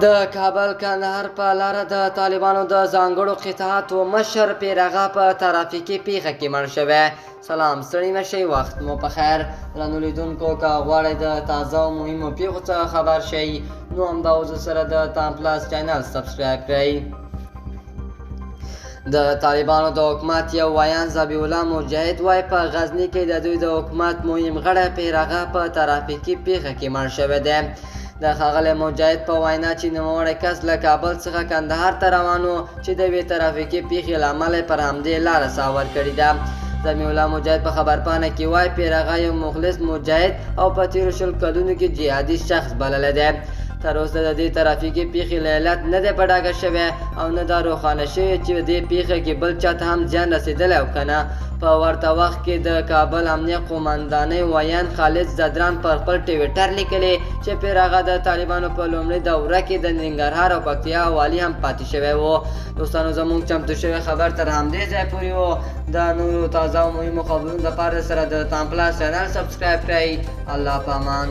د کابل کندهار په لاره د طالبانو د ځانګړو قطعاتو مشر پیرغه په ترافیکي پیښه کې مړ شوی. سلام، ستړي مه شئ، وخت مو په خیر. درنو لیدونکو، که غواړئ د تازه او مهمو پیښو څخه خبر شئ نو همدا اوس سره د تام پلاس چینل سبسکرایب کړئ. د طالبانو د حکومت یو ویاند ذبیح الله مجاهد وایي په غزني کې د دوی د حکومت مهم غړی پیرغه په ترافیکي پیښه کې مړ شوی دی. د ښاغلی مجاهد په وینا چې نوموړی کس له کابل څخه کندهار ته روان و چې د یوې ترافیکي پیښې له امله پر همدې لاره ساه ورکړې ده. ذبیح الله مجاهد په خبرپاڼه کې وایي پیرغه یو مخلص مجاهد او په تېرو 20 کلونو کې جهادي شخص بللی دی. تر اوسه د دې ترافیکي پیښې له علت نه دی په ډاګه شوی او نه دا روښانه شوې چې دې پیښه کې بل چا ته هم زیان رسېدلی او که نه. په ورته وخت کې د کابل امنیه قومندانۍ ویاند خالد ځدران پر خپل ټویټر لیکلي چې پیرغه د طالبانو په لومړۍ دوره کې د ننګرهار او پکتیا والي هم پاتې شوی و. دوستانو، زموږ چمتو شوی خبر تر همدې ځای پورې و. د نورو تازه او مهمو خبرونو لپاره سره د تام پلاس چینل سبسکرایب کړئ. الله پامان.